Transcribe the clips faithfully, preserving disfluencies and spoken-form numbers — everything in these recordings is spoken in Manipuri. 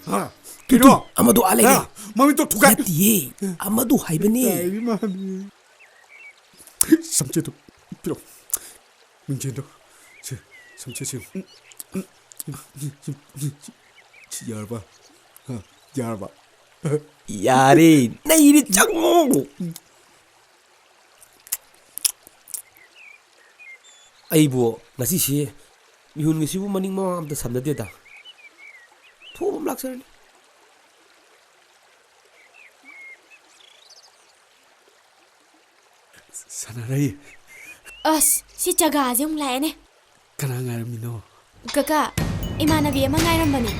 ꯍꯥ? ꯇꯨ, ꯀꯩꯅꯣ? ꯇꯨ, ꯑꯃꯗꯣ ꯑꯥ ꯂꯩꯔꯦ꯫ ꯍꯥ? ꯃꯃꯤꯠꯇꯣ ꯊꯨꯒꯥꯏ꯫ ꯅꯠꯇꯤꯌꯦ, ꯑꯃꯗꯣ ꯍꯥꯏꯕꯅꯦ꯫ ꯀꯥꯏꯔꯤ ꯃꯥꯅꯤ꯫ ꯁꯝꯆꯦꯠꯇꯣ ꯄꯤꯔꯛꯑꯣ꯫ ꯃꯤꯡꯖꯦꯜꯗꯣ꯫ ꯁꯦ, ꯁꯝꯆꯦꯠꯁꯦ꯫ ꯁꯤ ꯌꯥꯔꯕ? ꯍꯥ? ꯌꯥꯔꯕ? ꯌꯥꯔꯦ, ꯅꯩꯔꯦ, ꯆꯪꯉꯣ꯫ ꯑꯩꯕꯨ ꯉꯁꯤꯁꯤ ꯃꯤꯍꯨꯟꯒꯁꯤꯕꯨ ꯃꯅꯤꯡ ꯃꯃꯥꯡ ꯑꯝꯇ ꯁꯝꯅꯗꯦꯗ꯫ ꯊꯣꯛꯑꯕ ꯑꯃ ꯂꯥꯛꯆꯔꯅꯤ꯫ ꯁꯥꯟꯅꯔꯩ꯫ ꯑꯁ, ꯁꯤ ꯆꯒꯥꯁꯦ ꯑꯃꯨꯛ ꯂꯥꯛꯑꯦꯅꯦ꯫ ꯀꯅꯥ ꯉꯥꯏꯔꯝꯃꯤꯅꯣ? ꯀꯀꯥ, ꯏꯃꯥꯟꯅꯕꯤ ꯑꯃ ꯉꯥꯏꯔꯝꯕꯅꯦ꯫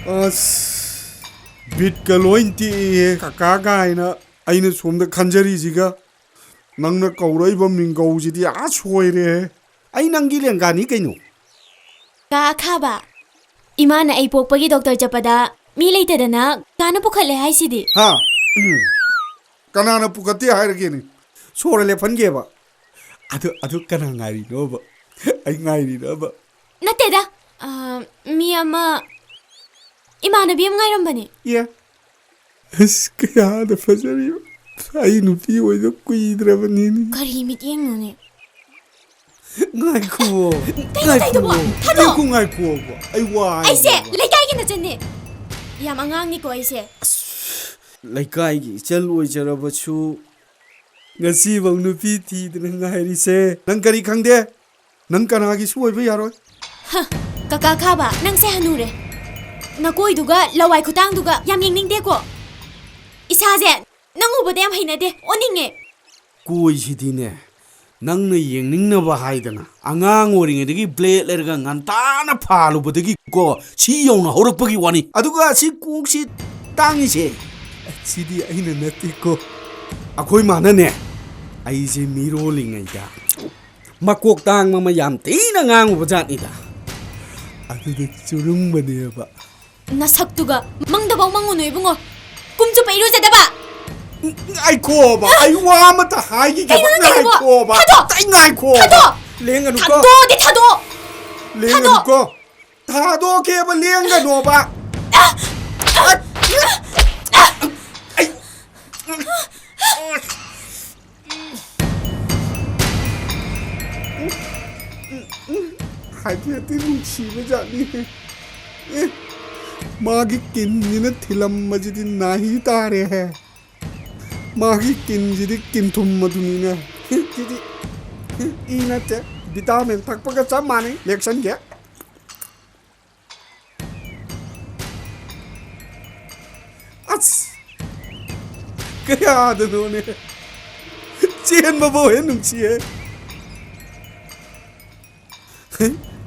ꯑꯁ, ꯕꯤꯠꯀ ꯂꯣꯏ ꯇꯦꯛꯑꯦ ꯀꯀꯥ ꯀꯥꯏꯅ꯫ ꯑꯩꯅ ꯁꯣꯝꯗ ꯈꯟꯖꯔꯤꯁꯤꯒ ꯅꯪꯅ ꯀꯧꯔꯛꯏꯕ ꯃꯤꯡꯒꯧꯁꯤꯗꯤ ꯑꯥ ꯁꯣꯏꯔꯦ꯫ ꯑꯩ ꯅꯪꯒꯤ ꯂꯦꯡꯒꯥꯅꯤ ꯀꯩꯅꯣ꯫ ꯀꯥ ꯑꯈꯥꯕ, ꯏꯃꯥꯅ ꯑꯩ ꯄꯣꯛꯄꯒꯤ ꯗꯣꯛꯇꯔ ꯆꯠꯄꯗ ꯃꯤ ꯂꯩꯇꯗꯅ ꯀꯥꯅ ꯄꯨꯈꯠꯂꯦ ꯍꯥꯏꯁꯤꯗꯤ꯫ ꯍꯥ? ꯎꯝ꯫ ꯀꯅꯥꯅ ꯄꯨꯈꯠꯇꯦ ꯍꯥꯏꯔꯒꯦꯅꯦ? ꯁꯣꯔ ꯂꯦꯞꯍꯟꯒꯦꯕ꯫ ꯑꯗꯨ, ꯑꯗꯨ ꯀꯅꯥ ꯉꯥꯏꯔꯤꯅꯣꯕ? ꯑꯩ ꯉꯥꯏꯔꯤꯔꯕ? ꯅꯠꯇꯦꯗ, ꯑ, ꯃꯤ ꯑꯃ, ꯏꯃꯥꯟꯅꯕꯤ ꯑꯃ ꯉꯥꯏꯔꯝꯕꯅꯦ꯫ ꯑꯦ? ꯑꯁ, ꯀꯌꯥꯗ ꯐꯖꯔꯤꯕ! ꯑꯩ ꯅꯨꯄꯤ ꯑꯣꯏꯗ ꯀꯨꯏꯗ꯭ꯔꯕꯅꯤꯅꯦ꯫ ꯀꯔꯤ ꯃꯤꯠꯌꯦꯡꯅꯣꯅꯦ? ꯉꯥꯏꯈꯨꯑꯣ꯫ ꯀꯩꯅꯣ ꯇꯧꯗꯨꯕꯣ? ꯉꯥꯏꯈꯨꯑꯣ꯫ ꯊꯥꯗꯣꯛꯑꯣ꯫ ꯉꯥꯏꯈꯣ, ꯉꯥꯏꯈꯨꯑꯣꯕ꯫ ꯑꯩ ꯋꯥ ꯑꯩꯁꯦ ꯍꯥꯏꯒꯦꯕ꯫ ꯂꯩꯀꯥꯏꯒꯤ ꯅꯆꯟꯅꯦ꯫ ꯌꯥꯝ ꯑꯉꯥꯡꯅꯤꯀꯣ ꯑꯩꯁꯦ꯫ ꯑꯁ, ꯂꯩꯀꯥꯏꯒꯤ ꯏꯆꯜ ꯑꯣꯏꯖꯔꯕꯁꯨ ꯉꯁꯤꯐꯧ ꯅꯨꯄꯤ ꯊꯤꯗꯅ ꯉꯥꯏꯔꯤꯁꯦ ꯅꯪ ꯀꯔꯤ ꯈꯪꯗꯦ? ꯅꯪ ꯀꯅꯥꯒꯤꯁꯨ ꯑꯣꯏꯕ ꯌꯥꯔꯣꯏ꯫ ꯍ, ꯀꯀꯥ ꯈꯥꯕ, ꯅꯪꯁꯦ ꯍꯅꯨꯔꯦ꯫ ꯅꯀꯣꯏꯗꯨꯒ ꯂꯋꯥꯏ ꯈꯨꯇꯥꯡꯗꯨꯒ ꯌꯥꯝ ꯌꯦꯡꯅꯤꯡꯗꯦꯀꯣ꯫ ꯏꯁꯥꯁꯦ ꯅꯪ ꯎꯕꯗ ꯌꯥꯝ ꯍꯩꯅꯗꯦ, ꯑꯣꯟꯅꯤꯡꯉꯦ꯫ ꯀꯣꯏꯁꯤꯗꯤꯅꯦ, ꯅꯪꯅ ꯌꯦꯡꯅꯤꯡꯅꯕ ꯍꯥꯏꯗꯅ ꯑꯉꯥꯡ ꯑꯣꯏꯔꯤꯉꯩꯗꯒꯤ ꯕ꯭ꯂꯦꯗ ꯂꯩꯔꯒ ꯉꯟꯇꯥꯅ ꯐꯥꯜꯂꯨꯕꯗꯒꯤ ꯀꯣ, ꯁꯤ ꯌꯧꯅ ꯍꯧꯔꯛꯄꯒꯤ ꯋꯥꯅꯤ꯫ ꯑꯗꯨꯒ ꯁꯤ ꯀꯣꯛꯁꯤ ꯇꯥꯡꯉꯤꯁꯦ, ꯁꯤꯗꯤ ꯑꯩꯅ ꯅꯠꯇꯦꯀꯣ꯫ ꯑꯩꯈꯣꯏ ꯃꯥꯅꯅꯦ, ꯑꯩꯁꯦ ꯃꯤꯔꯣꯜꯂꯤꯉꯩꯗ ꯃꯀꯣꯛ ꯇꯥꯡꯕ ꯑꯃ ꯌꯥꯝ ꯊꯤꯅ ꯉꯥꯡꯉꯨꯕ ꯖꯥꯠꯅꯤꯗ꯫ ꯑꯗꯨꯗ ꯆꯨꯔꯨꯡꯕꯅꯦꯕ꯫ ꯅꯁꯛꯇꯨꯒ ꯃꯪꯗꯐꯥꯎ ꯃꯪꯉꯨꯅꯨ ꯏꯕꯨꯡꯉꯣ꯫ ꯀꯨꯝ ꯆꯨꯞꯄ ꯏꯔꯨꯖꯗꯕ꯫ ꯉꯥꯏꯈꯣꯕ, ꯑꯩ ꯋꯥ ꯑꯃꯇ ꯍꯥꯏꯈꯤꯒꯦꯕ꯫ ꯀꯩꯅꯣ ꯅꯪ ꯇꯧꯔꯤꯕꯣ? ꯉꯥꯏꯈꯣꯕ꯫ ꯊꯥꯗꯣꯛ! ꯑꯩ ꯉꯥꯏꯈꯣꯕ꯫ ꯊꯥꯗꯣꯛ! ꯂꯦꯡꯒꯅꯨꯀꯣ꯫ ꯊꯥꯗꯣꯛꯑꯗꯤ ꯊꯥꯗꯣꯛ! ꯂꯦꯡꯒꯅꯨꯀꯣ꯫ ꯊꯥꯗꯣꯛꯀꯦꯕ, ꯂꯦꯡꯒꯅꯣꯕ꯫ ꯑ! ꯑꯩ, ꯍꯥꯏꯐꯦꯠꯇꯤ ꯅꯨꯡꯁꯤꯕ ꯖꯥꯠꯅꯤ꯫ ꯑꯦ, ꯃꯥꯒꯤ ꯀꯤꯟꯁꯤꯅ ꯊꯤꯜꯂꯝꯕꯁꯤꯗꯤ ꯅꯥꯍꯤ ꯇꯥꯔꯦꯍꯦ꯫ ꯃꯥꯒꯤ ꯀꯤꯟꯁꯤꯗꯤ ꯀꯤꯟꯊꯨꯝ ꯑꯗꯨꯅꯤꯅꯦ꯫ ꯁꯤꯗꯤ ꯏ ꯅꯠꯇꯦ, ꯚꯤꯇꯥꯃꯤꯟ ꯊꯛꯄꯒ ꯆꯞ ꯃꯥꯟꯅꯩ, ꯂꯦꯛꯁꯟꯒꯦ꯫ ꯑꯁ! ꯀꯌꯥꯗꯅꯣꯅꯦ? ꯆꯦꯟꯕꯕꯨ ꯍꯦꯟ ꯅꯨꯡꯁꯤꯌꯦ꯫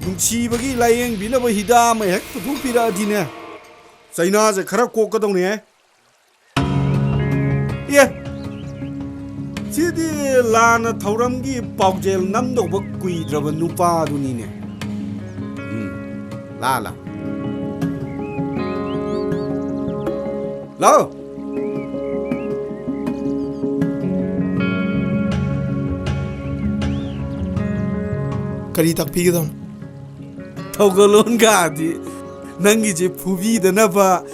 ꯅꯨꯡꯁꯤꯕꯒꯤ ꯂꯥꯌꯦꯡꯕꯤꯅꯕ ꯍꯤꯗꯥꯛ ꯑꯃ ꯍꯦꯛ ꯄꯨꯊꯣꯛꯄꯤꯔꯛꯑꯗꯤꯅꯦ, ꯆꯩꯅꯥꯁꯦ ꯈꯔ ꯀꯣꯛꯀꯗꯧꯅꯦ꯫ ꯑꯦ, ꯁꯤꯗꯤ ꯂꯥꯟꯅ ꯊꯧꯔꯝꯒꯤ ꯄꯥꯎꯖꯦꯜ ꯅꯝꯗꯧꯕ ꯀꯨꯏꯗ꯭ꯔꯕ ꯅꯨꯄꯥꯗꯨꯅꯤꯅꯦ꯫ ꯎꯝ, ꯂꯥ, ꯂꯥ꯫ ꯂꯥꯎ꯫ ꯀꯔꯤ ꯇꯥꯛꯄꯤꯒꯗꯕꯅꯣ? ꯊꯧꯒꯜꯂꯣꯟ ꯀꯥꯗꯤ ꯅꯪꯒꯤꯁꯦ ꯐꯨꯕꯤꯗꯅꯕ,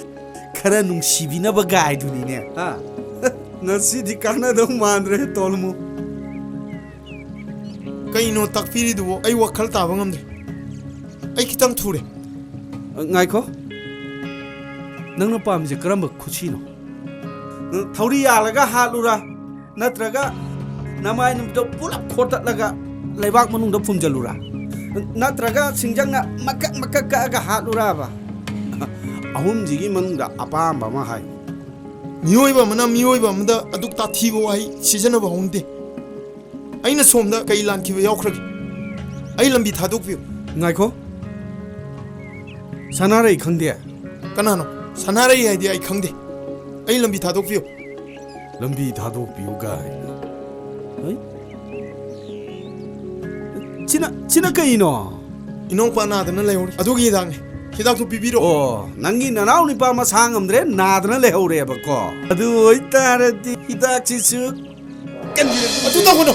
ꯈꯔ ꯅꯨꯡꯁꯤꯕꯤꯅꯕ ꯒꯥꯏꯗꯨꯅꯤꯅꯦ, ꯍꯥ? ꯉꯁꯤꯗꯤ ꯀꯥꯟꯅꯗꯧ ꯃꯥꯟꯗ꯭ꯔꯦ, ꯇꯣꯜꯃꯨ꯫ ꯀꯩꯅꯣ ꯇꯥꯛꯄꯤꯔꯤꯗꯨꯕꯣ? ꯑꯩ ꯋꯥꯈꯜ ꯇꯥꯕ ꯉꯝꯗ꯭ꯔꯦ꯫ ꯑꯩ ꯈꯤꯇꯪ ꯊꯨꯔꯦ꯫ ꯉꯥꯏꯈꯣ꯫ ꯅꯪꯅ ꯄꯥꯝꯃꯤꯁꯦ ꯀꯔꯝꯕ ꯈꯨꯠꯁꯤꯅꯣ? ꯊꯧꯔꯤ ꯌꯥꯜꯂꯒ ꯍꯥꯠꯂꯨꯔꯥ? ꯅꯠꯇ꯭ꯔꯒ ꯅꯃꯥꯏ ꯅꯨꯃꯤꯠꯇꯣ ꯄꯨꯂꯞ ꯈꯣꯠꯇꯠꯂꯒ ꯂꯩꯕꯥꯛ ꯃꯅꯨꯡꯗ ꯐꯨꯝꯖꯜꯂꯨꯔꯥ? ꯅꯠꯇ꯭ꯔꯒ ꯁꯤꯡꯖꯪꯅ ꯃꯀꯛ ꯃꯀꯛ ꯀꯛꯑꯒ ꯍꯥꯠꯂꯨꯔꯕ? ꯑꯍꯨꯝꯁꯤꯒꯤ ꯃꯅꯨꯡꯗ ꯑꯄꯥꯝꯕ ꯑꯃ ꯍꯥꯏꯌꯨ꯫ ꯃꯤꯑꯣꯏꯕ ꯑꯃꯅ ꯃꯤꯑꯣꯏꯕ ꯑꯃꯗ ꯑꯗꯨꯛ ꯇꯥꯊꯤꯕ ꯋꯥꯍꯩ ꯁꯤꯖꯤꯟꯅꯕ ꯍꯧꯅꯗꯦ꯫ ꯑꯩꯅ ꯁꯣꯝꯗ ꯀꯩ ꯂꯥꯟꯈꯤꯕ ꯌꯥꯎꯈ꯭ꯔꯒꯦ? ꯑꯩ ꯂꯝꯕꯤ ꯊꯥꯗꯣꯛꯄꯤꯌꯨ꯫ ꯉꯥꯏꯈꯣ꯫ ꯁꯅꯥꯔꯩ ꯈꯪꯗꯦ? ꯀꯅꯥꯅꯣ? ꯁꯅꯥꯔꯩ ꯍꯥꯏꯗꯤ ꯑꯩ ꯈꯪꯗꯦ꯫ ꯑꯩ ꯂꯝꯕꯤ ꯊꯥꯗꯣꯛꯄꯤꯌꯨ꯫ ꯂꯝꯕꯤ ꯊꯥꯗꯣꯛꯄꯤꯌꯨ ꯀꯥꯏꯅ꯫ ꯍꯩ? ꯁꯤꯅ, ꯁꯤꯅ ꯀꯩꯅꯣ? ꯏꯅꯧꯄꯥ ꯅꯥꯗꯅ ꯂꯩꯍꯧꯔꯤ꯫ ꯑꯗꯨꯒꯤ ꯍꯤꯗꯥꯛꯅꯤ꯫ ꯍꯤꯗꯥꯛꯇꯨ ꯄꯤꯕꯤꯔꯣ꯫ ꯑꯣ, ꯅꯪꯒꯤ ꯅꯅꯥꯎ ꯅꯨꯄꯥ ꯃꯁꯥ ꯉꯝꯗ꯭ꯔꯦ, ꯅꯥꯗꯅ ꯂꯩꯍꯧꯔꯦꯕꯀꯣ꯫ ꯑꯗꯨ ꯑꯣꯏꯇꯥꯔꯗꯤ ꯍꯤꯗꯥꯛꯁꯤꯁꯨ ꯀꯟꯕꯤꯔꯛꯀꯦ꯫ ꯑꯗꯨ ꯇꯧꯒꯅꯨ꯫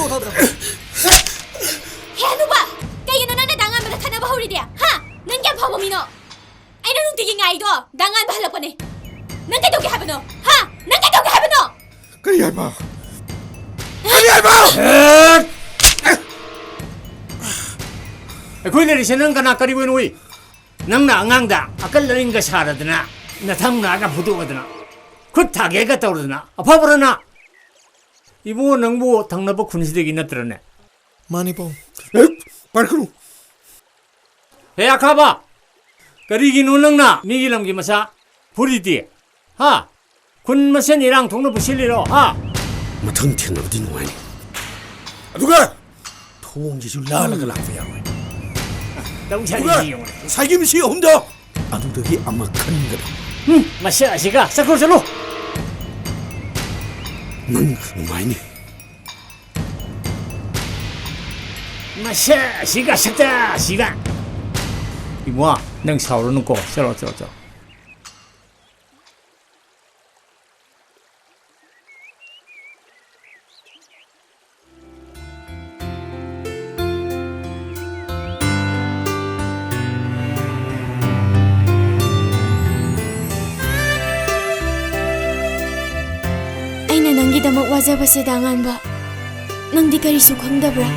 ꯊꯥꯗꯣꯛꯑꯣ, ꯊꯥꯗꯣꯛꯑꯣ꯫ ꯍꯦ, ꯍꯅꯨꯕ! ꯀꯩꯒꯤꯅꯣ ꯅꯪꯅ ꯗꯥ ꯉꯥꯟꯕꯗ ꯈꯠꯅꯕ ꯍꯧꯔꯤꯗꯤ? ꯍꯥ? ꯅꯪ ꯀꯌꯥꯝ ꯐꯕ ꯃꯤꯅꯣ? ꯑꯩꯅ ꯅꯨꯡꯇꯤꯒꯤ ꯉꯥꯏꯗꯣ ꯗꯥ ꯉꯥꯟꯕ ꯍꯜꯂꯛꯄꯅꯦ꯫ ꯅꯪ ꯀꯩꯗꯧꯒꯦ ꯍꯥꯏꯕꯅꯣ? ꯍꯥ? ꯅꯪ ꯀꯩꯗꯧꯒꯦ ꯍꯥꯏꯕꯅꯣ? ꯀꯔꯤ ꯍꯥꯏꯕ? ꯀꯔꯤ ꯍꯥꯏꯕ? ꯑꯩꯈꯣꯏ ꯂꯩꯔꯤꯁꯦ ꯅꯪ ꯀꯅꯥ ꯀꯔꯤ ꯑꯣꯏꯅ ꯎꯏ? ꯅꯪꯅ ꯑꯉꯥꯡꯗ ꯑꯀꯜ ꯑꯔꯤꯡꯒ ꯁꯥꯔꯗꯅ, ꯅꯊꯪ ꯅꯥꯒ ꯐꯨꯗꯣꯛꯑꯗꯅ, ꯈꯨꯠ ꯊꯥꯒꯦꯒ ꯇꯧꯔꯗꯅ, ꯑꯐꯕꯔꯅ? ꯏꯕꯨꯡꯉꯣ, ꯅꯪꯕꯨ ꯊꯪꯅꯕ ꯈꯨꯟꯁꯤꯗꯒꯤ ꯅꯠꯇ꯭ꯔꯅꯦ? ꯃꯥꯅꯤ, ꯄꯥꯎ꯫ ꯑꯦ, ꯄꯥꯏꯔꯛꯀꯅꯨ꯫ ꯍꯦ, ꯑꯈꯥꯕ! ꯀꯔꯤꯒꯤꯅꯣ ꯅꯪꯅ ꯃꯤꯒꯤ ꯂꯝꯒꯤ ꯃꯆꯥ ꯐꯨꯔꯤꯗꯤ? ꯍꯥ? ꯈꯨꯟ ꯃꯁꯦꯟ ꯏꯔꯥꯡ ꯊꯣꯛꯅꯕ ꯁꯤꯜꯂꯤꯔꯣ? ꯍꯥ? ꯃꯊꯪ ꯊꯦꯡꯅꯕꯗꯤ ꯅꯨꯡꯉꯥꯏꯅꯤ꯫ ꯑꯗꯨꯒ ꯊꯣꯡꯁꯤꯁꯨ ꯂꯥꯜꯂꯒ ꯂꯥꯛꯄ ꯌꯥꯎꯋꯦ꯫ ꯇꯧꯁꯥꯔꯤꯁꯤ ꯑꯗꯨꯒ ꯌꯦꯡꯉꯨꯅꯦ꯫ ꯉꯁꯥꯏꯒꯤ ꯃꯤꯁꯤ ꯑꯍꯨꯝꯗꯣ, ꯑꯗꯨꯗꯒꯤ ꯑꯃ ꯈꯟꯒꯗꯕ꯫ ꯎꯝ, ꯃꯁꯤ ꯑꯁꯤꯒ ꯆꯠꯈ꯭ꯔꯣ, ꯆꯠꯂꯣ꯫ ꯅꯪ ꯅꯨꯡꯉꯥꯏꯅꯤ꯫ ꯃꯁꯤ ꯑꯁꯤꯒ ꯁꯛꯇ ꯑꯁꯤꯒ꯫ ꯏꯕꯨꯡꯉꯣ, ꯅꯪ ꯁꯥꯎꯔꯅꯨꯀꯣ꯫ ꯆꯠꯂꯣ, ꯆꯠꯂꯣ, ꯆꯠꯂꯣ꯫ ꯑꯩꯅ ꯅꯪꯒꯤꯗꯃꯛ ꯋꯥꯖꯕꯁꯦ, ꯗꯥ ꯉꯥꯟꯕ꯫ ꯅꯪꯗꯤ ꯀꯔꯤꯁꯨ ꯈꯪꯗꯕ꯭ꯔꯥ?